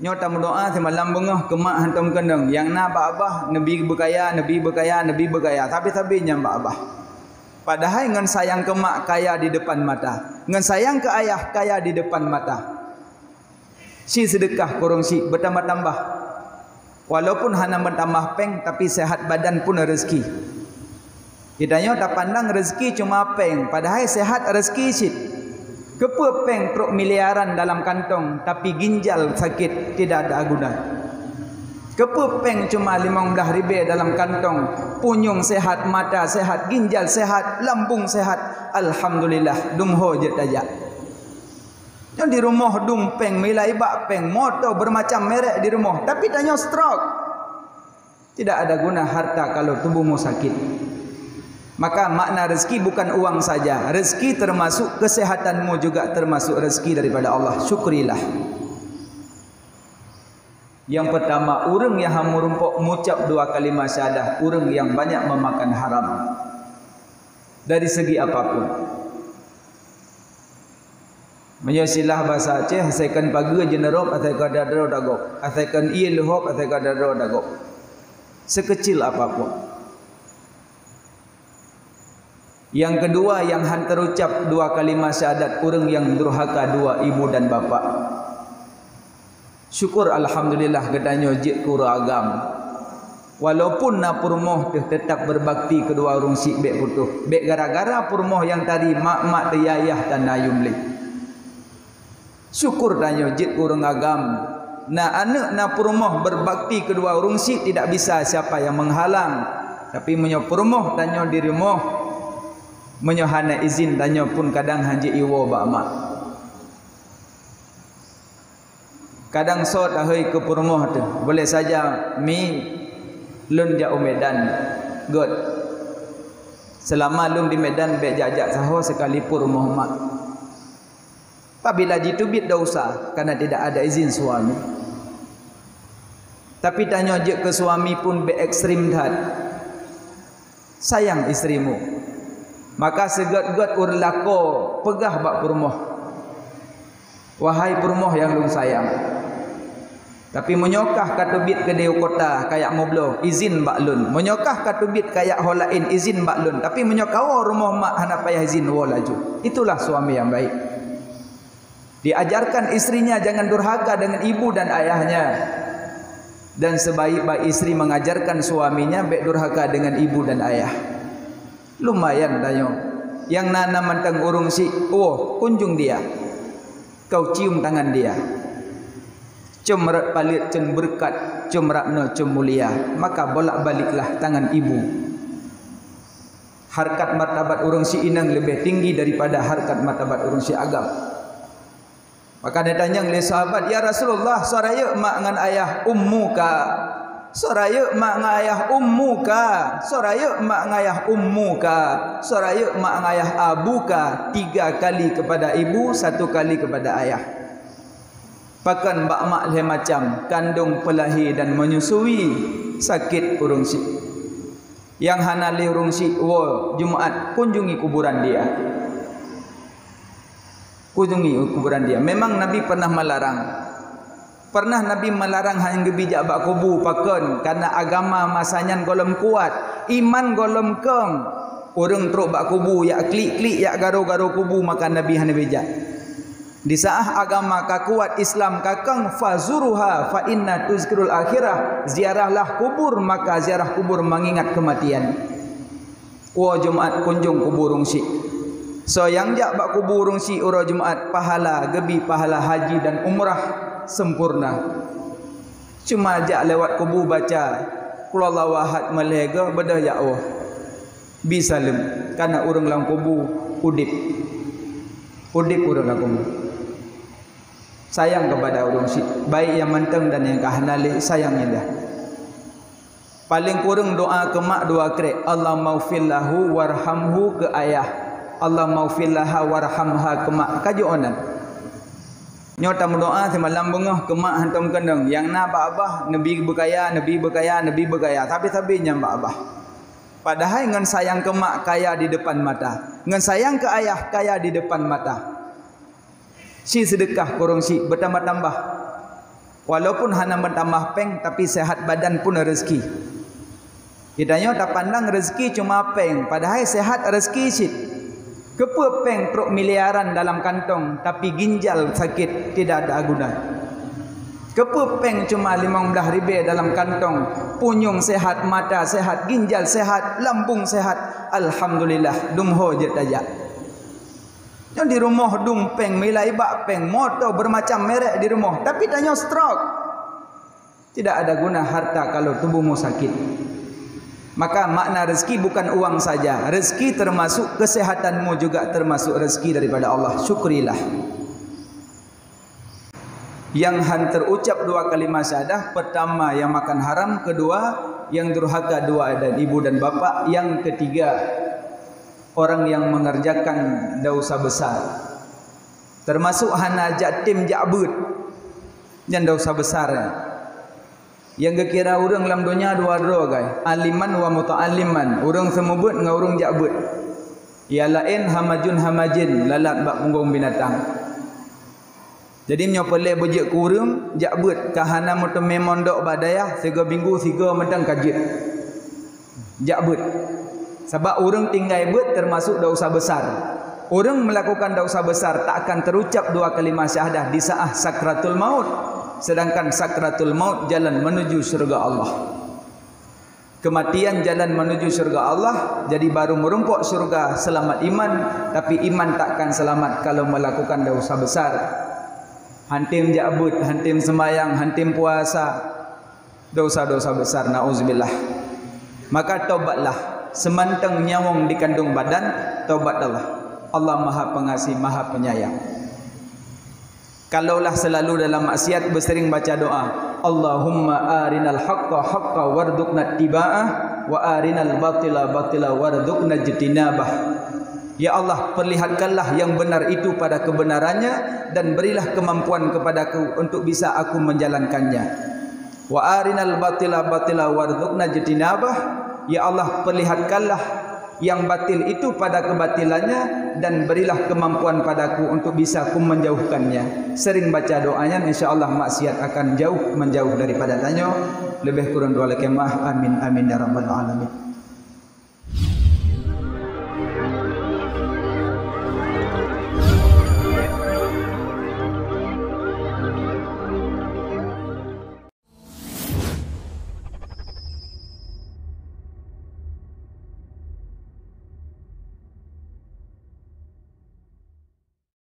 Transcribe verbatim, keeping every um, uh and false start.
Nyoe tameudoa simalam beungoh keu mak hantom keunong. Nyang na bak babah, neubi beukaya, neubi beukaya, neubi beukaya. Sabe-sabe nyang bak babah. Padahai ngon sayang keu mak kaya di depan mata. Ngon sayang keu ayah kaya di depan mata. Ci seudeukah keu ureuëng syiek beutambah-tambah. Walaupun hana meutamah péng, tapi sehat badan pun rezeki. Geutanyoe tapandang rezeki cuma péng, padahai sehat rezeki cit. Keupeue péng trok miliaran dalam kantong, tapi ginjal sakit, tidak ada guna. Keupeue péng cuma limong blaih ribée dalam kantong, punyueng sehat, mata sehat, ginjal sehat, lambung sehat, alhamdulillah, dum ho jeuet tajak. Nyoe di rumoh dum péng, milai bak péng, moto bermacam merek di rumoh, tapi tanyoe stroke. Tidak ada guna harta kalau tubuhmu sakit. Maka makna rezeki bukan uang saja. Rezeki termasuk kesehatanmu juga termasuk rezeki daripada Allah. Syukurilah. Yang pertama, ureuëng nyang hana meurumpok mengucap dua kalimah syahadah, ureuëng nyang banyak memakan haram. Dari segi apapun. Meunyoe istilah basa Aceh, asai kon pageue jeuneurôb, asai kon daroe dagob, asai kon ié leuhob, asai kon daroe dagob. Sekecil apapun. Yang kedua, nyang hana teurucap dua kalimah syahadat, ureuëng nyang durhaka dua ibu dan bapak. Syukur alhamdulillah geutanyoe jeuet keu ureuëng agam. Walaupun na peurumoh teuh, tetap berbakti keudua ureuëng syiek bék putôh. Bék gara-gara peurumoh nyang tadi mak-mak teuh, yah-yah tan na yum lé. Syukur tanyoe jeuet keu ureuëng agam. Na aneuëk na peurumoh berbakti keudua ureuëng syiek tidak bisa siapa yang menghalang. Tapi meunyoe peurumoh tanyoe di rumoh, meunyoe hana izin tanyoe pun kadang hana jiwoe bak mak. Kadang soe tahôi keu peurumoh teuh, boleh saja mi lôn jak u Medan. Göt. Seulama lôn di Medan bék jak-jak saho sekalipun rumoh mak. Apabila jiteubiet dosa karena tidak ada izin suami. Tapi tanyoe jeuet keu suami pun bék ekstrem that. Sayang istrimu. Maka seugöt-göt ureuëng lakoe peugah bak peurumoh, "Wahai peurumoh nyang lôn sayang, tapi meunyoe kah ka teubiet keudeh u kota kajak meubloe, izin bak lôn. Meunyoe kah ka teubiet kajak ho laén, izin bak lôn. Tapi meunyoe kawoe rumoh mak hana payah izin, woe laju." Itulah suami yang baik. Diajarkan istrinya jangan durhaka dengan ibu dan ayahnya. Dan sebaik-baik istri mengajarkan suaminya bék durhaka dengan ibu dan ayah. Lumayan tanyoe. Nyang na, na mantong ureuëng syiek, woe, kunjung dia. Kau cium tangan dia. Cöm rot paleuet cöm beureukat, cöm rot noe cöm mulia. Maka bolak-baliklah tangan ibu. Harkat martabat ureuëng syiek inong leubeh tinggi daripada harkat martabat ureuëng syiek agam. Maka neutanyong lé sahabat, "Ya Rasulullah, soe rayeuk mak ngon ayah ummuka? Soe rayeuk mak ngon ayah ummuka? Soe rayeuk mak ngon ayah ummuka? Soe rayeuk mak ngon ayah abuka?" Tiga kali kepada ibu, satu kali kepada ayah. Pakon bak mak lhée macam, kandong, peulahé dan menyusui, sakét ureuëng syiek. Nyang hana lé ureuëng syiek woe Jumat, kunjungi kuburan dia. Kunjungi kuburan dia. Memang Nabi pernah melarang. Pernah Nabi melarang hana geubi jak bak kubu, pakon? Karena agama masa nyan gohlom kuat, iman gohlom kong. Ureuëng trok bak kubu, jak klik-klik, jak garo-garo kubu, maka Nabi hana bijak. Di saat agama ka kuat, Islam ka kong, "Fazuruha fa inna tuzkirul akhirah." Ziarahlah kubur, maka ziarah kubur mengingat kematian. Woe Jumat kunjung kubu ureuëng syiek. Soe nyang jak bak kubu ureuëng syiek uroe Jumat, pahala geubi pahala haji dan umrah sempurna. Cuma jak lewat kubu baca Qul huwallahu ahad meulhée goe, beudôh jak woe. Bi saleuem, karena ureuëng lam kubu udeb. Udeb ureuëng lam kubu. Sayang kepada ureuëng syiek, baik nyang mantong dan nyang ka hana lé, sayang indah. Paléng kureueng doa keu mak dua krek, "Allahummaghfir lahu warhamhu," keu ayah, "Allahummaghfir laha warhamha," keu mak, ka jeuet nyan. Nyoe tameudoa simalam beungoh keu mak hantom keunong, nyang na bak babah neubi beukaya, neubi beukaya, neubi beukaya, sabe-sabe nyang bak babah. Padahai ngon sayang keu mak kaya di depan mata, ngon sayang keu ayah kaya di depan mata. Ci seudeukah keu ureuëng syiek beutambah-tambah. Walaupun hana meutamah péng, tapi sehat badan pun rezeki. Geutanyoe tapandang rezeki cuma péng, padahai sehat rezeki cit. Keupeue péng trok miliaran dalam kantong, tapi ginjal sakit, tidak ada guna. Keupeue péng cuma limong blaih ribée dalam kantong, punyueng sehat, mata sehat, ginjal sehat, lambung sehat, alhamdulillah, dum ho jeuet tajak. Nyoe di rumoh dum péng, milai bak péng, moto bermacam merek di rumoh, tapi tanyoe stroke. Tidak ada guna harta kalau tubuhmu sakit. Maka makna rezeki bukan uang saja. Rezeki termasuk kesehatanmu juga termasuk rezeki daripada Allah. Syukurilah. Yang han terucap dua kalimah syahadah, pertama yang makan haram, kedua yang durhaka dua dan ibu dan bapak, yang ketiga orang yang mengerjakan dosa besar. Termasuk hana jak tem jak beuet. Nyan dosa besar. Nyang geukira ureuëng lam donya dua droe gai, aliman wa muta'alliman, ureuëng seumeubeuet ngon ureuëng jak beuet. Ya laén hamajun hamajin lalat bak punggong binatang. Jadi meunyoe peureulée beujeuet keu ureuëng jak beuet, ka hana meuteumé mondok bak dayah, sigoe minggu sigoe mantong ka jeuet. Jak beuet. Sabab ureuëng tinggai beuet termasuk dosa besar. Ureuëng melakukan dosa besar tak akan terucap dua kalimah syahadah di saat sakratul maut. Sedangkan sakratul maut jalan menuju syurga Allah. Kematian jalan menuju syurga Allah, jadi baru meurumpok syurga selamat iman, tapi iman tak akan selamat kalau melakukan dosa besar. Hantem jak beuet, hantem sembahyang, hantem puasa. Dosa-dosa besar, nauzubillah. Maka tobatlah, seumantong nyawöng dikandung badan, tobatlah. Allah Maha Pengasih, Maha Penyayang. Kalaulah selalu dalam maksiat, beusering baca doa, "Allahumma arinal haqqa haqqa warzuqna ittiba'ah, wa arinal batila batila warzuqna ijtinabah." Ya Allah, perlihatkanlah yang benar itu pada kebenarannya dan berilah kemampuan kepadaku untuk bisa aku menjalankannya. Wa arinal batila batila warzuqna ijtinabah. Ya Allah, perlihatkanlah yang batil itu pada kebatilannya dan berilah kemampuan padaku untuk bisa ku menjauhkannya. Sering baca doa nyan, insya Allah maksiat akan jauh menjauh daripada tanyoe. Lebih kurang dua lakemah. Amin, amin ya rabbal alamin.